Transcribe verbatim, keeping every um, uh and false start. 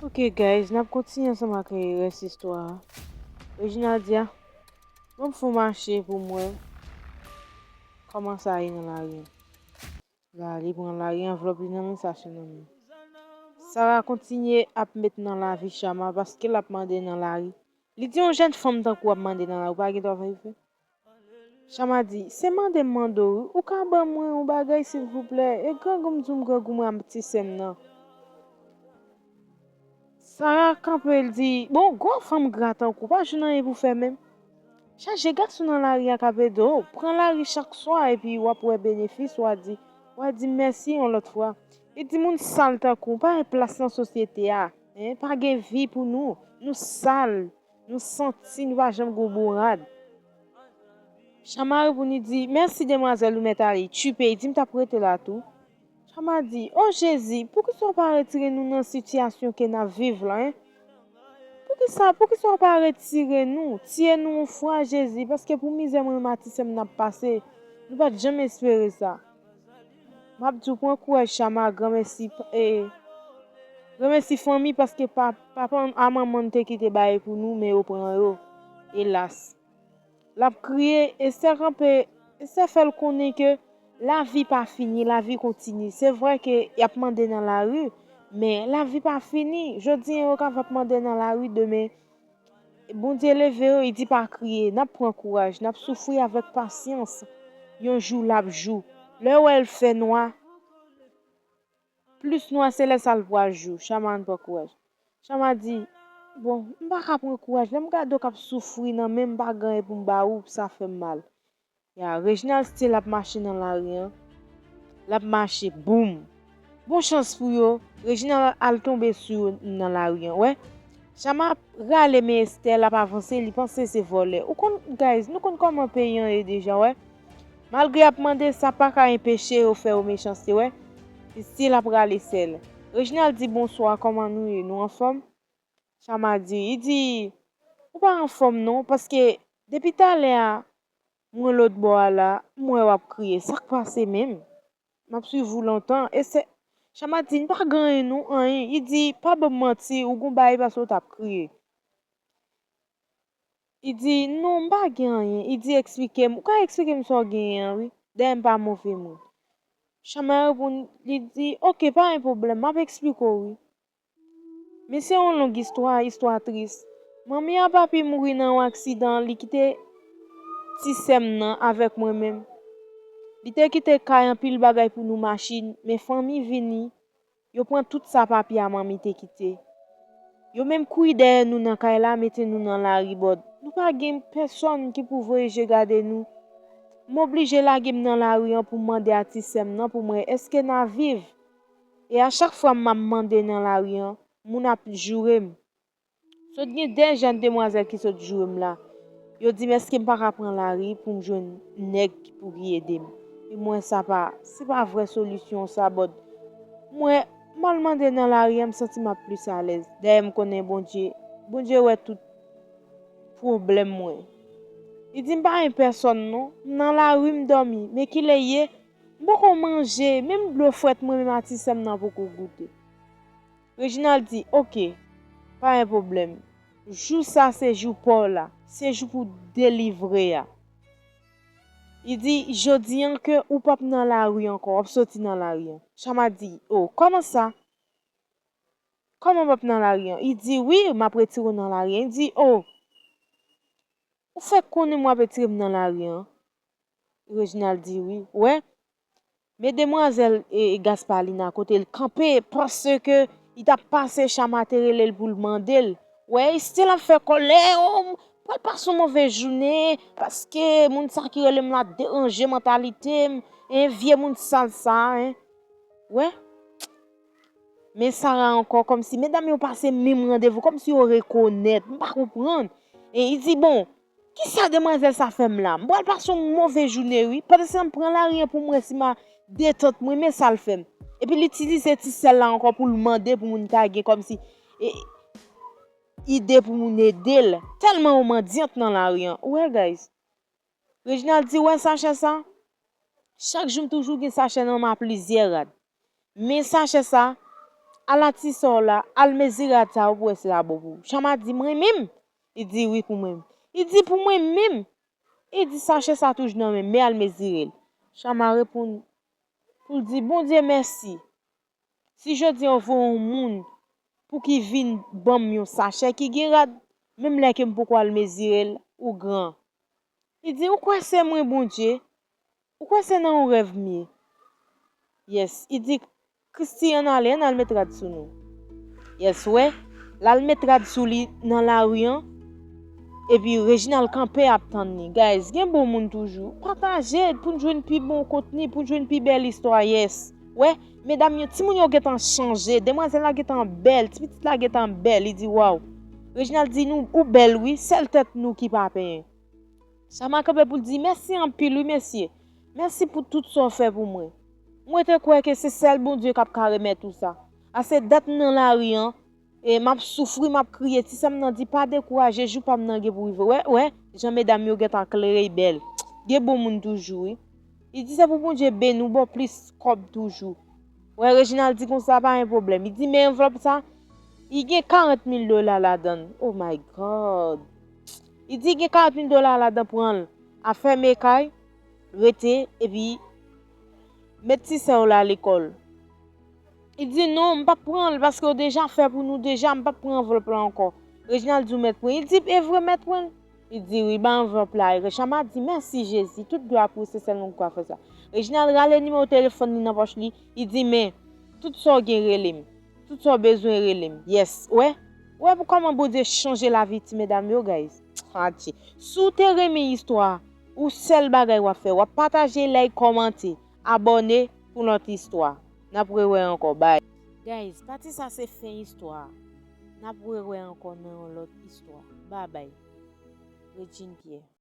Ok guys, n ap kontinye ansanm ak rès istwa a. Reginald di a, ban m fè yon mache pou m wè kòman sa ye nan lari an. La, li pran lari, anvlòp li nan men, sache nan men. Sarah kontinye ap met nan lavi Chama paske l ap mande nan lari. Li di yon jèn fanm tankou w ap mande nan lari, ou pa gen dwa fè. Chama di, se mande m mande w wi, ou ka ban mwen yon bagay silvouplè, e grangou m di w m grangou mwen a ti sè m nan. Sarah kanpe, l di, bon, gwo fanm gra tankou w pa jwenn anyen pou fè menm. Chaje gason nan lari a k ap ede w, pran lari chak swa epi w ap wè benefis, w a di, w a di mèsi yon lòt fwa. Li di moun sal tankou w pa gen plas nan sosyete a, en, pa gen vi pou nou, nou sal. Nou santi nou pa janm gen yon bon rad. Chama reponn li di, mèsi demwazèl, ou mèt ale. Tchipe, li di m t ap rete la tou. Chama di, o Jezi, poukisa w pa retire nou nan sitiyasyon ke n ap viv la, en? Poukisa, poukisa w pa retire nou, tiye nou yon fwa, Jezi, paske pou mizè mwen menm a ti sè m n ap pase, nou pa t janm espere sa. M ap di w pran kouraj Chama, granmèsi, e, granmèsi fanmi paske pa, papa a manman n te kite bagay pou nou, men yo pran yo. Elas. L ap kriye, Esther kanpe, Esther fè l konnen ke lavi pa fini, lavi kontinye. Se vre ke y ap mande nan lari, men lavi pa fini. Jodi a yo ka ap mande nan lari, demen Bondye leve yo, li di pa kriye, n ap pran kouraj, n ap soufri avèk pasyans. Yon jou l ap jou. Lè w wè l fè nwa, plis nwa se lè sa l pral jou. Chama ann pran kouraj. Chama di, bon, m pa ka pran kouraj, lè m gade w k ap soufri nan men m pa gen anyen pou m ba ou, sa fè m mal. Ya, Reginald still ap mache nan lari an. L ap mache, boum! Bon chans pou yo, Reginald al tonbe sou yo nan lari an, wè. Chama ap rale men Esther, l ap avanse, li panse se vòlè. Ou konn, guys, nou konn kòman peyi an ye deja, wè. Malgre y ap mande, sa pa ka enpeche yo fè yo mechanste, wè. Li still ap rale sèl. Reginald di, bonswa, kòman nou ye? Nou anfòm? Chama di, li di, ou pa anfòm non, paske depi talè a, mwen lòt bò a la, m wè w ap kriye. Sa k pase menm? M ap swiv ou lontan. E se, Chama di, n pa gen anyen non, anyen. Li di, pa ban m manti, ou gon bagay paske w t ap kriye. Li di, non, m pa gen anyen. Li di, eksplike m. Ou ka eksplike m sa w genyen an, wi. Dayè m pa move moun. Chama reponn, li di, oke, pa gen pwoblèm, m ap eksplike w, wi. Men se yon long istwa, istwa tris. Manmi a papi mouri nan yon aksidan, li kite ti sè m nan avèk mwen menm. Li te kite kay, anpil bagay pou nou, machin, men fanmi vini, yo pran tout sa papi a manmi te kite. Yo menm kouri dèyè nou nan kay la, mete nou nan lari bòd. Nou pa gen pèsòn ki pou voye je gade nou. M oblije lage m nan lari an pou m mande a ti sè m nan pou m wè èske n a viv. E a chak fwa m ap mande nan lari an, moun ap joure m. Sot gen de jèn demwazèl ki sot joure m la. Yo di m èske m pa ka pran lari pou m jwenn nèg pou ki ede m. E mwen sa pa, se pa vrè solisyon sa, bòd. Mwen, m al mande nan lari an, m santi m ap plis alèz. Dayè m konnen Bondye, Bondye wè tout pwoblèm mwen. Li di m pa gen pèsòn non, m nan lari m dòmi, men kilè ye, m poko manje, menm dlo frèt mwen menm a ti sè m nan poko goute. Reginald di, oke, pa gen pwoblèm. Jou sa se jou pa w la, se jou pou delivre a. Li di, jodi an ke ou p ap nan lari ankò, w ap soti nan lari an. Chama di, o, kòman sa? Kòman m ap nan lari an? Li di, wi, m ap retire w nan lari an. Li di, o, ou fèk konnen m w ap retire m nan lari an? Reginald di, wi. Wè, men demwazèl e, e Gaspalina kote l kanpe, paske li t ap pase, Chama te rele l pou l mande l. Wè, li still ap fè kòlè, o, m pral pase yon move jounen, paske moun sa ki rele m la deranje mantalite m, en vye moun sal sa, en. Wè, men Sara ankò, kòmsi medam yo pase menm randevou, kòmsi yo rekonèt, m pa konprann. E li di, bon, kisa demwazèl sa fè m la? M pral pase yon move jounen, wi. Pandan se tan, m pran lari an pou m wè si m a detant mwen, men sa l fè m. Epi l itilize ti sèl la ankò pou l mande pou moun ta gen kòmsi, e, ide pou moun ede l. Tèlman yon mandyant nan lari an. Ou wè, guys? Reginald di, wè sachè sa? Chak jou m toujou gen sachè nan men m a plizyè rad. Men sachè sa, Al a ti sè w la, al mezire rad sa yo pou wè si l a bon pou ou. Chama di, mwen menm? Li di, wi, pou mwen menm. Li di, pou mwen menm? Li di, sachè sa toujou nan men m, men al mezire l. Chama reponn pou l di, Bondye mèsi. Si jodi a w voye yon moun pou ki vin ban m yon sachè ki gen rad, menm lè ke m poko al mezire l, ou gran. Li di, ou kwè se mwen Bondye? Ou kwè se nan yon rèv m ye? Yes. Li di, Christy, ann ale, ann al met rad sou nou. Yes, wè. L al met rad sou li nan lari an. Epi Reginald kanpe ap tann li. Guys, gen bon moun toujou. Pataje pou n jwenn pi bon kontni, pou n jwenn pi bèl istwa. Yes. Wè, medam yo, timoun yo gentan chanje. Demwazèl la gentan bèl, ti pitit la gentan bèl. Li di, waw. Reginald di, nou, ou bèl, wi. Sèl tèt nou ki pa penyen. Chama kanpe pou l di, mèsi anpil, wi, mesye. Mèsi pou tout sa w fè pou mwen. Mwen te kwè ke se sèl Bondye k ap ka remèt ou sa. Ase dat m nan lari an, e m ap soufri, m ap kriye. Ti sè m nan di, pa dekouraje, jou pa m nan gen pou rive. Wè, wè, jan medam yo gentan klere, bèl. Gen bon moun toujou, wi. Li di, se pou Bondye beni w, ba w plis kòb toujou. Wè, Reginald di konsa, pa gen pwoblèm. Li di, men anvlòp sa, li gen karant mil dola ladan l. Oh my God! Li di, gen karant mil dola ladan, pran l. Al fèmen kay, rete, epi met ti sè w la lekòl. Li di, non, m p ap pran l, paske w deja fè pou nou deja, m p ap pran anvlòp la ankò. Reginald di, ou mèt pran. Li di, e vre, mèt pran l? Li di, wi, ba anvlòp la. Chama di, mèsi Jezi, tout glwa pou ou, se sèl mwen ki ka fè sa. Reginald rale nimewo telefòn li nan pòch li, li di, men, tout sa w gen, rele m. Tout sa w bezwen, rele m. Yes, wè. Wè pou kòman Bondye chanje lavi ti medam yo, guys. Adje. Si w te renmen istwa a, ou sèl bagay w ap fè, w ap pataje, like, kòmante, abòne pou lòt istwa. N ap rewè ankò. Bye. Guys, pati sa se fen istwa a. N ap rewè ankò nan yon lòt istwa. Babay. Regine Pierre.